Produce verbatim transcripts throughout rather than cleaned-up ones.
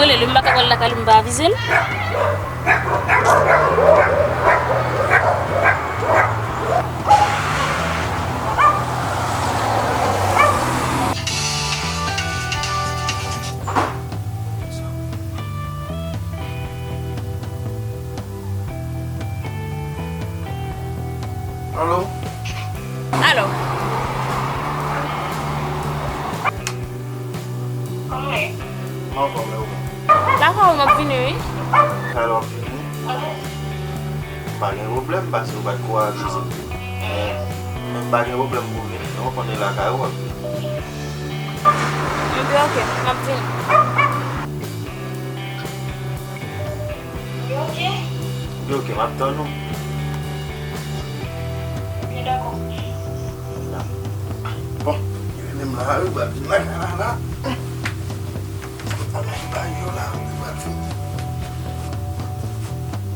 Lè m pa ka pral lakay li, m pa avize l. Alo? Alo? Kòman w ye? M anfòm, e ou menm? Lakay ou m ap vini, wi. Lakay ou w ap vini? M pa gen pwoblèm, paske ou pa t ko avize m. Men, men m pa gen pwoblèm pou vini non, ou konn e lakay ou w ap vini. Ebyen, oke, m ap vini. Yo oke? Yo oke, m ap tann ou. Yo dakò. Bon, li menm la, wi, pral vin lakay la, la. Ala ba yo la, wi, pral vin.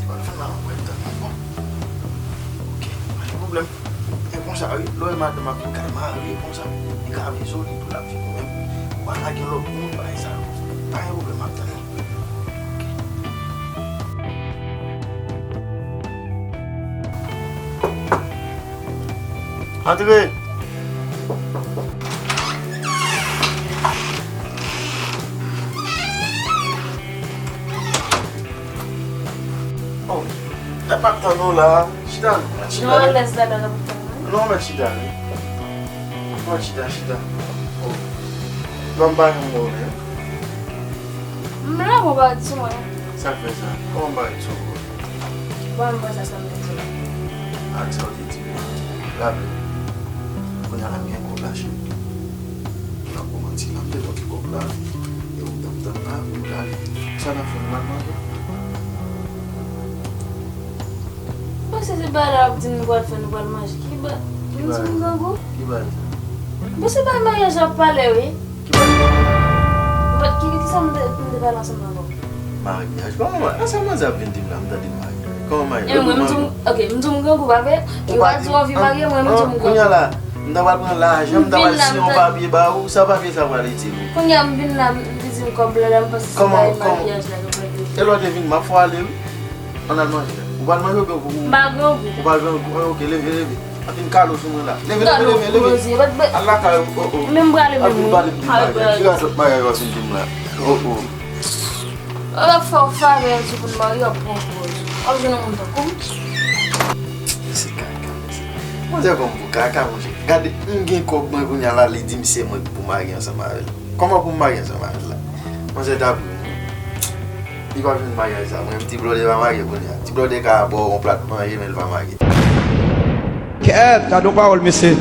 Pral vin la, mwen pral tann li, bon. Oke, pa gen pwoblèm. E konsa, wi, lè w wè madanm ap vin kay mari, konsa, li ka vin sou li tou, l ap vin ou menm. Ou pa ka gen lòt moun, bagay sa yo. Pa gen pwoblèm, m ap tann ou. Antre! Oh, m ap tann ou la. Chita, chita. Non, alèz la, la, la, pou tann ou. Non, mèt chita, wi. Mèt chita, chita. Oh. Ban m pa yon mo, men. M la, mwen pa di mwen. Sa k fè sa? Kòman m pa ret sou ou? Bon, mwen sa, sa m te di la. Ak sa w te di mwen, raple. Kounye a la, m gen kòb la, cheri. M pa pou manti, la, m te pote kòb la. E ou tann, tann la, pou m ale. Sa n ap fè, nou al manje? Bon, se, se bagay la w ap di m nou pral fè, nou pral manje. Ki ba-, m di m grangou? Ki bagay sa? Bon, se bagay maryaj la w ap pale, wi. Ki bagay? But ki, ki sa m te, m te pale ansanm avè w? Maryaj? Kòman ma-, ansanm manzè ap vin di m la, m tande maryaj. Kòman maryaj? E mwen, m di w, ok, m di w m grangou, pa vre? Ou pa di w anvi marye, mwen, m di w m grangou. Kounye a la, m ta pral pran lajan, m ta pral siyen yon papye ba ou, sa papye sa pral itil ou? Kounye a m vin la, m vin di m kòb la, la, m panse se bagay maryaj la, yo pral vin. E lè w te vin, m ap fè w ale, wi. Ann al manje. Ou pral manje oubyen ou, ou, m pa grangou. Ou pa grangou. An, ok, leve, leve. Anpil kalo sou mwen la. Leve, leve, leve, leve. Al lakay ou, oh, oh. Men m prale menm, wi. Anpil pale m di bagay. Ki razon bagay w ap vin di m la? Oh, oh. W ap fè w favè di pou n marye, w ap pran poz. W ap jwenn yon moun tankou m. Se kaka, mesye. Manzè pran m pou kaka, monchè. Gade, m gen kòb mwen kounye a la, li di m se mwen ki pou marye ansanm avè l. Kòman pou m marye ansanm avè l la? Manzè ta pran m. Li pa vin maryaj sa. Mwen, ti blòdè pa marye kounye a. Ti blòdè ka ba w yon plat manje, men l pa marye. Kèt, gade yon pawòl, mesye.